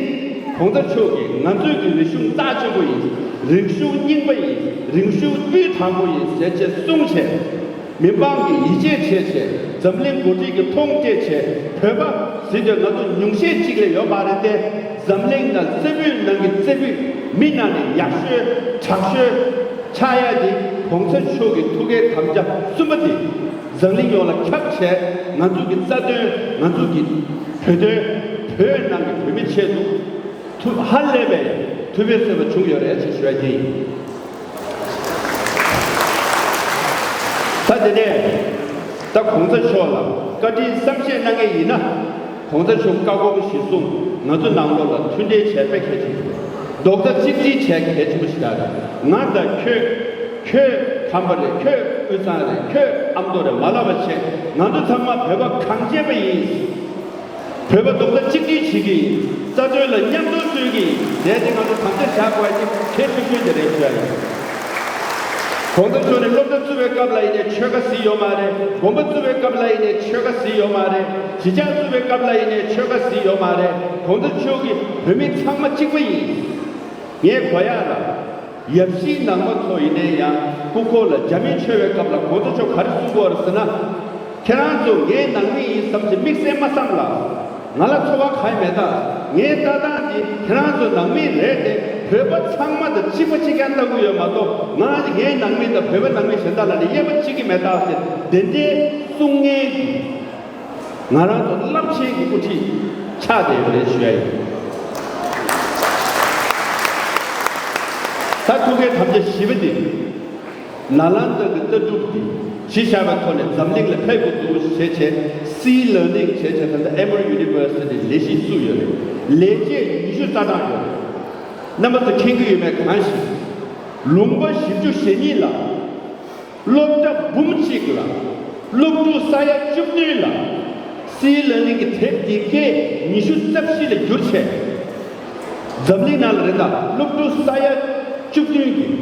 གོང་ས་མཆོག་གིས་ང་ཚོའི་གི་རིག་གཞུང་རྩ་ཆེན་པོ་ཡིན། རིག་གཞུང་རྙིང་པ་ཡིན། རིག་གཞུང་སྤུས་དག་པོ་ཡིན་ཟེར་བྱས་གསུངས་བྱས། མི་མང་གིས་ཡིད་ཆེས་བྱས་བྱས། འཛམ་གླིང་འགོ་ཁྲིད་ཀྱིས་མཐོང་སྤྲད་བྱས། བོད་པ་ཟེར་དུས་ང་ཚོ་ཉུང་ཤས་གཅིག་ལས་ཡོད་མ་རེད་དེ། འཛམ་གླིང་ནང་རྩེ་ཕུད་ནང་གི་རྩེ་ཕུད། མི་ནང་ནས་ཡག་ཤོས་དྲག་ཤོས་ཆགས་ཡ་དེ་གོང་ས་མཆོག་གི་ཐུགས་ཀའི་དམ་བཅའ་གསུམ་པ་དེ་འཛམ་གླིང་ཡོངས་ལ་ཁྱབ་བྱས། ང་ཚོ་གི་རྩ་དོན། ང་ཚོ་གི་བོད་དོན། བོད་ནང་གི་བོད་མི་ཆེད་དུ་ཐུགས་ཧ་ལས་པའི་ཐུགས་ཕན་གསོས་པ་བྱུང་ཡོད་རེད་ཅེས་ཞུ་ཡ་དེ་ཡིན། ད་དེ་ནས་ད་གོང་ས་མཆོག་ལ་བཀའ་དྲིན་བསམ་ཤེས་གནང་མཁན་ཡིན་ན། གོང་ས་མཆོག་བཀའ་དགོངས་གཞིར་བཟུང་ང་ཚོ་ནང་ལོགས་ལ་མཐུན་སྒྲིལ་བྱས་དཔེ་གལ་ཆེན་པོ། རྡོག་རྩ་གཅིག་སྒྲིལ་བྱས་གལ་ཆེན་པོ་ཞིག་ད་རེད། ང་དང་ཁྱོད། ཁྱོད་ཁམས་པ་རེད། ཁྱོད་དབུས་གཙང་རེད། ཁྱོད་ཨ་མདོ་རེད། མ་ལབ་པ་བྱས། ང་ཚོ་ཚང་མ་བོད་པ་གངས་ཅན་པ་ཡིན། བོད་པ་རྡོག་རྩ་གཅིག་སྒྲིལ་བྱེད་ཀྱི་ཡིན། རྩ་དོན་ལ་མཉམ་དུ་བརྩོན་གྱི་ཡིན། དེ་དེ་ང་ཚོ་དམ་བཅའ་བཞག་དགོས་ཡ་དེ་གལ་ཆེ་ཤོས་དེ་རེད་ཞུ་ཡ་ཡིན། གོང་ས་མཆོག་ནས་སློབ་གྲྭ་བཙུགས་པའི་སྐབས་ལ་ཡིན་ནའི་ཆོལ་ཁ་གཟིགས་ཡོད་མ་རེད། དགོན་པ་བཙུགས་པའི་སྐབས་ལ་ཡིན་ནའི་ཆོལ་ཁ་གཟིགས་ཡོད་མ་རེད། གཞིས་ཆགས་བཙུགས་པའི་སྐབས་ལ་ཡིན་ནའི་ཆོལ་ཁ་གཟིགས་ཡོད་མ་རེད། གོང་ས་མཆོག་གིས་བོད་མི་ཚང་མ་གཅིག་པ་ཡིན། ངས་གོ་ཡག་ལ། ཡབ་གཞིས་ནང་པ་ཚོ་ཡིན་ནའི་ཡང་སྐུ་འཁོར་ལ་རྒྱ་མི་མཆོད་པའི་སྐབས་ལ་གོང་ས་མཆོག་ག་རེ་གསུང་གི་ཡོད་རེད་ཟེར་ན། ཁྱེད་རང་ཚོ་ངའི་ནང་མི་ཡིན་བསམ་བྱས་དམིགས་བསལ་མ་བསམ་ལ། ང་ལ་ཚོར་བ་གང་ཡང་མེད་ད། ངའི་ལྟ་སྟངས་འདི་ཁྱེད་རང་ཚོ་ནང་མི་རེད་དེ། བོད་པ་ཚང་མ་དང་གཅིག་པ་གཅིག་རྐྱང་ལྟ་གི་ཡོད་མ་གཏོགས། ང་ངའི་ནང་མི་དང་བོད་པ་ནང་མི་གཞན་དག་ལ་ནི་དབྱེ་བ་ཕྱེ་གི་མེད་ད་ཟེར། དེ་འདྲའི་གསུང་མཁན་གྱི་ང་རང་ཚོ་རླབས་ཆེན་གྱི་དབུ་ཁྲིད་ཆགས་བསྡད་ཡོད་རེད་ཞུ་ཡ་ཡིན། ད་ཐུགས་ཀའི་དམ་བཅའ་བཞི་པ་འདི། ནཱ་ལནྡཱ་གི་ལྟ་གྲུབ་འདི་གཞི་བཞག་པའི་ཐོག་ནས་འཛམ་གླིང་ལ་ཕེབས་དགོས་འདུག་བྱས་བྱས། སི་ལར་ནིང་བྱས་བྱས། ད་ལྟ་Emory University ལས་གཞི་བཙུགས་ཡོད་རེད། ལས་བྱེད་ཉི་ཤུ་རྩ་གྲངས་ཡོད་རེད། རྣམ་པ་ཚོ་མཁྱེན་གྱི་ཡོད་མེད་གང་ཞིག་ལུང་པ་བཞི་བཅུ་ཞེ་གཉིས་ལ། སློབ་གྲྭ་འབུམ་གཅིག་ལ། སློབ་ཕྲུག་ས་ཡ་བཅུ་བདུན་ལ། སི་ལར་ནིང་གི་དེབ་འདི་སྐད་ཉི་ཤུ་རྩ་བཞི་ལ་བསྒྱུར་བྱས། འཛམ་གླིང་ནང་ལ་རེད་ད། སློབ་ཕྲུག་ས་ཡ་བཅུ་བདུན་གྱིས་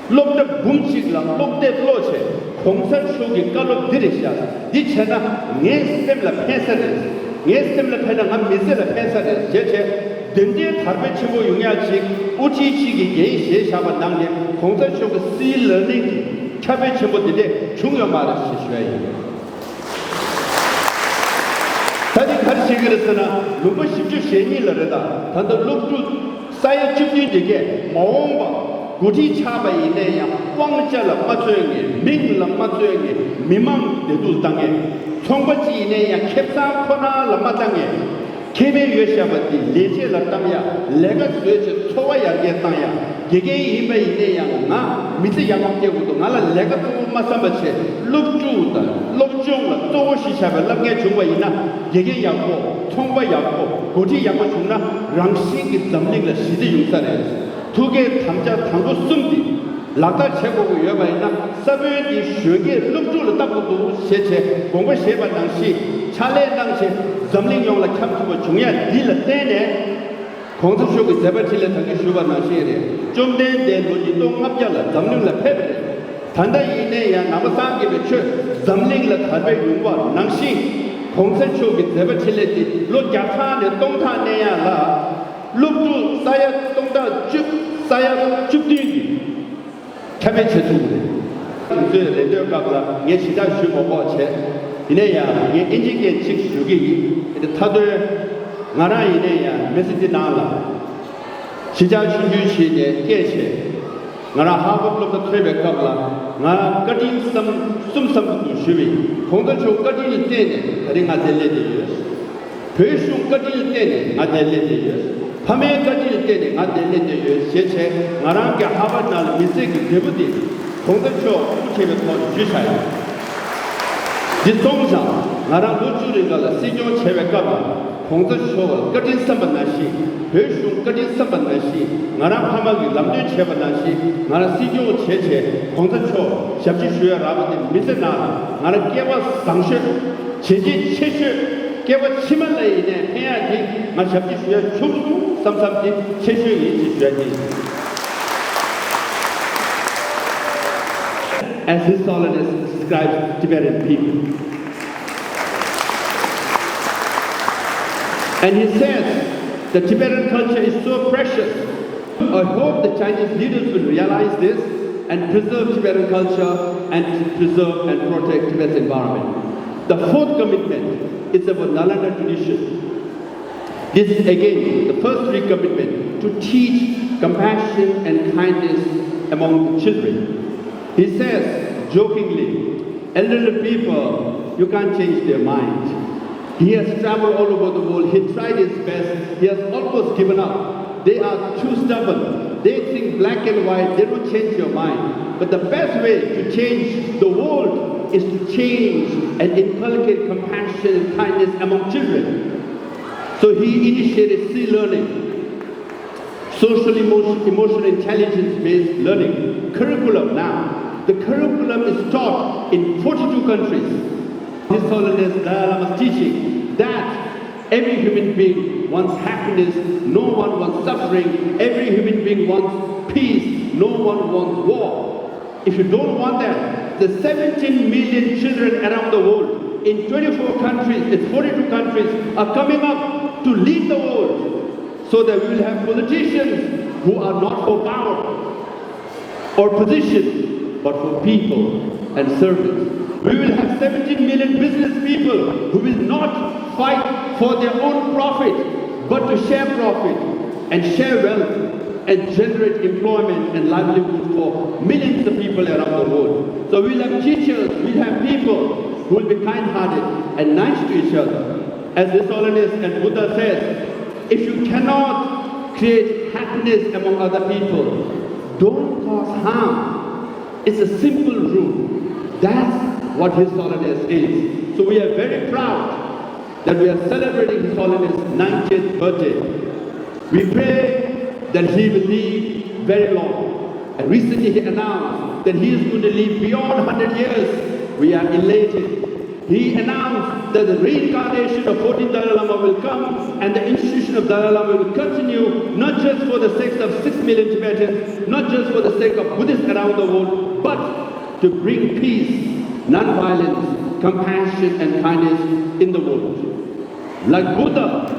སློབ་གྲྭ་འབུམ་གཅིག་ལ་སློབ་དེབ་ཀློག་བྱས། གོང་ས་མཆོག་གི་བཀའ་སློབ་འདི་རེད་ཤག་འདི་བྱས་ན་ངའི་སེམས་ལ་ཕན་ས་རེད། ངའི་སེམས་ལ་ཕན་ན་ང་མི་ཚེ་ལ་ཕན་ས་རེད་ཅེས་བྱས། དེ་འདྲའི་དར་སྤེལ་ཆེན་པོ་ཡོང་ཡག་ཅིག་དབུ་ཁྲིད་ཅིག་གིས་འགན་བཞེས་བཞག་པ་ནང་ནས་གོང་ས་མཆོག་གི་སི་ལར་ནིང་གི་ཁྱབ་སྤེལ་ཆེན་པོ་འདི་འདྲས་བྱུང་ཡོད་མ་རེད་ཞེས་ཞུ་ཡ་ཡིན། ད་ནི་ ག་རེ་བྱེད་ཀྱི་རེད་ཟེར་ན། ལུང་པ་བཞི་བཅུ་ཞེ་གཉིས་ལ་རེད། ད་ད་ལྟ་སློབ་ཕྲུག་ས་ཡ་བཅུ་བདུན་དེ་གས་མ་འོངས་པ་འགོ་ཁྲིད་ཆགས་པ་ཡིན་ན་ཡང་དབང་ཆ་ལ་མ་བརྩོན་ངེས། མིང་ལ་མ་བརྩོན་ངེས། མི་མང་བདེ་སྡུག་བཏང་ངེས། ཚོང་པ་ཅིག་ཡིན་ན་ཡང་ཁེ་བཟང་ཁོ་ན་ལ་མ་བཏང་ངེས། ཁེ་ཕན་ཡོད་བཞག་པ་དེ་ལས་བྱེད་ལ་བཏང་ཡ། ལས་ཀ་བཟོས་བྱས་འཚོ་བ་ཡར་རྒྱས་བཏང་ཡ། དགེ་རྒན་ཡིན་པ་ཡིན་ན་ཡང་ང་མི་ཚེ་ཡག་པོ་སྐྱེལ་དགོས་འདུག་ང་ལ་ལས་ཀ་གཙོ་བོ་མ་བསམ་པ་བྱས། སློབ་ཕྲུག་དང་སློབ་སྦྱོང་ལ་གཙོ་བོ་གཞི་བཞག་པའི་སློབ་མཁན་བྱུང་བ་ཡིན་ན། དགེ་རྒན་ཡག་པོ། ཚོང་པ་ཡག་པོ། འགོ་ཁྲིད་ཡག་པོ་བྱུང་ན། རང་བཞིན་གྱིས་འཛམ་གླིང་ལ་ཞི་བདེ་ཡོང་ས་རེད། ཐུགས་འགན་དམ་བཅའ་དང་པོ་གསུམ་འདི་ལག་བསྟར་བྱེད་དགོས་ཀྱི་ཡོད་པ་ཡིན་ན། ས་བོན་འདི་གཞོན་སྐྱེས་སློབ་ཕྲུག་ལ་བཏབ་དགོས་འདུག་ཞེས་བྱས་དགོངས་པ་བཞེས་པ་ནང་བཞིན་ཕྱག་ལས་གནང་བྱས། འཛམ་གླིང་ཡོངས་ལ་ཁྱབ་ཐུབ་པ་བྱུང་ཡ་འདི་ལ་བརྟེན་ནས། གོང་ས་མཆོག་གི་མཛད་པ་འཕྲིན་ལས་ད་གིན་ཞུས་པ་ནང་བཞིན་རེད། བཅོམ་ལྡན་འདས་ལོ་ཉིས་སྟོང་ལྔ་བརྒྱ་ལ་འཛམ་གླིང་ལ་ཕེབས་པ་རེད། ད་ལྟ་ཡིན་ནའི་ཡང་ནང་པ་སངས་རྒྱས་པའི་ཆོས་འཛམ་གླིང་ལ་དར་སྤེལ་ཡོང་བ་ནང་བཞིན། གོང་ས་མཆོག་གི་མཛད་པ་འཕྲིན་ལས་དེ་ལོ་བརྒྱ་ཕྲག་ནས་སྟོང་ཕྲག་གནས་ཡ་ལ། སློབ་ཕྲུག་ས་ཡ་སྟོང་ཕྲག་བཅུ། ས་ཡ་བཅུ་བདུན་གྱི་ཁྱབ་སྤེལ་བྱེད་ཐུབ་ཀྱི་རེད། ང་ཚོས་རེ་ལྟོས་སྐབས་ལ་ངས་ཞེ་དྲག་ཞུ་མ་དགོས་བྱས། ཡིན་ན་ཡང་ངས་ཨིན་ཇི་སྐད་ཅིག་ཞུ་གི་ཡིན། དེ་མཐའ་དོན་ང་རང་ཡིན་ན་ཡང་མི་ཚེ་འདི་ནང་ལ་གཞིས་ཆགས་ཆུང་ཆུང་བྱས་ནས་སྐད་བྱས། ང་རང་ཧར་ཝརཌ་སློབ་གྲྭ་ཐོན་པའི་སྐབས་ལ་ང་རང་བཀའ་དྲིན་བསམ་གསུམ་བསམ་གྱི་འདུག་ཞུས་པ་ཡིན། གོང་ས་མཆོག་བཀའ་དྲིན་ལ་བརྟེན་ནས་ད་རིང་ང་འདིར་སླེབས་བསྡད་ཡོད། བོད་གཞུང་བཀའ་དྲིན་ལ་བརྟེན་ནས་ང་འདིར་སླེབས་བསྡད་ཡོད། ཕ་མའི་བཀའ་དྲིན་ལ་བརྟེན་ནས་ང་འདིར་སླེབས་བསྡད་ཡོད་ཞེས་བྱས། ང་རང་གི་ཧར་ཝརཌ་ནང་ལ་མི་ཚེ་གི་འབྲས་བུ་དེ་གོང་ས་མཆོག་སྐུ་མཁྱེན་པའི་ཐོག་ནས་ཞུས་ཚར་ཡོད། འདི་སོང་ཙང་ང་རང་ལོ་བཅུ་རིང་ག་ལ་སྲིད་སྐྱོང་བྱས་པའི་སྐབས་ལ་གོང་ས་མཆོག་ལ་བཀའ་དྲིན་བསམ་པ་ནང་བཞིན། བོད་གཞུང་བཀའ་དྲིན་བསམ་པ་ནང་བཞིན། ང་རང་ཕ་མ་གིས་ལམ་སྟོན་བྱས་པ་ནང་བཞིན། ང་རང་སྲིད་སྐྱོང་བྱས་བྱས་གོང་ས་མཆོག་ཞབས་ཕྱི་ཞུ་ཡ་རག་པ་དེ་མི་ཚེ་ནང་ལ་ང་རང་སྐལ་བ་བཟང་ཤོས། བྱས་རྗེས་ཆེ་ཤོས། སྐྱེ་བ་ཕྱི་མ་ལ་ཡིན་ནའི་ཕན་ཡག་གི་ང་ཞབས་ཕྱི་ཞུ་ཡ་བྱུང་སོང་བསམ་བསམ་གྱི་ཆེ་ཤོས་ཡིན་ཞེས་ཞུ་ཡ་ཡིན། As His Holiness describes Tibetan people. And he says, the Tibetan culture is so precious. I hope the Chinese leaders will realize this and preserve Tibetan culture and preserve and protect Tibet's environment. The fourth commitment is about Nalanda tradition. This is again the first three commitment to teach compassion and kindness among the children. He says jokingly, elderly people, you can't change their mind. He has traveled all over the world. He tried his best. He has almost given up. They are too stubborn. They think black and white. They don't change your mind. But the best way to change the world is to change and inculcate compassion and kindness among children. So he initiated C learning, social emotion, emotional intelligence based learning curriculum now. The curriculum is taught in forty-two countries. His Holiness Dalai Lama's teaching that every human being wants happiness, no one wants suffering, every human being wants peace, no one wants war. If you don't want that, the seventeen million children around the world in twenty-four countries, it's forty-two countries, are coming up to lead the world. So that we will have politicians who are not for power or position, but for people and servants. We will have seventeen million business people who will not fight for their own profit, but to share profit and share wealth and generate employment and livelihood for millions of people around the world. So we'll have teachers, we'll have people who will be kind-hearted and nice to each other. As His Holiness and Buddha says, if you cannot create happiness among other people, don't cause harm. It's a simple rule. That's what His Holiness is. So we are very proud that we are celebrating His Holiness' ninetieth birthday. We pray that he will live very long. And recently he announced that he is going to live beyond one hundred years. We are elated. He announced that the reincarnation of fourteenth Dalai Lama will come and the institution of Dalai Lama will continue, not just for the sake of six million Tibetans, not just for the sake of Buddhists around the world, but to bring peace, non-violence, compassion, and kindness in the world. Like Buddha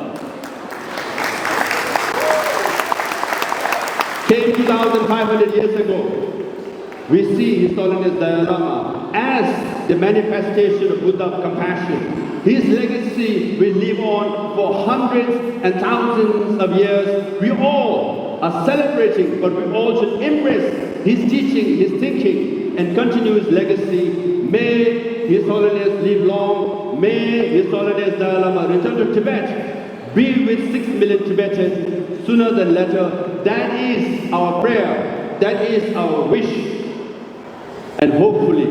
came two thousand five hundred years ago, we see His Holiness Dalai Lama as the manifestation of Buddha compassion. His legacy will live on for hundreds and thousands of years. We all are celebrating, but we all should embrace his teaching, his thinking, and continue his legacy. May His Holiness live long. May His Holiness Dalai Lama return to Tibet, be with six million Tibetans sooner than later. That is our prayer. That is our wish. And hopefully,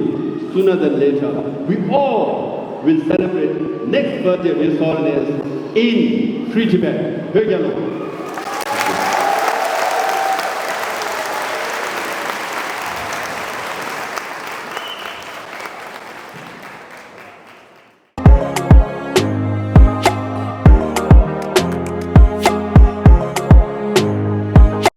sooner than later, we all will celebrate next birthday of His Holiness in Free Tibet. Bhagya lo.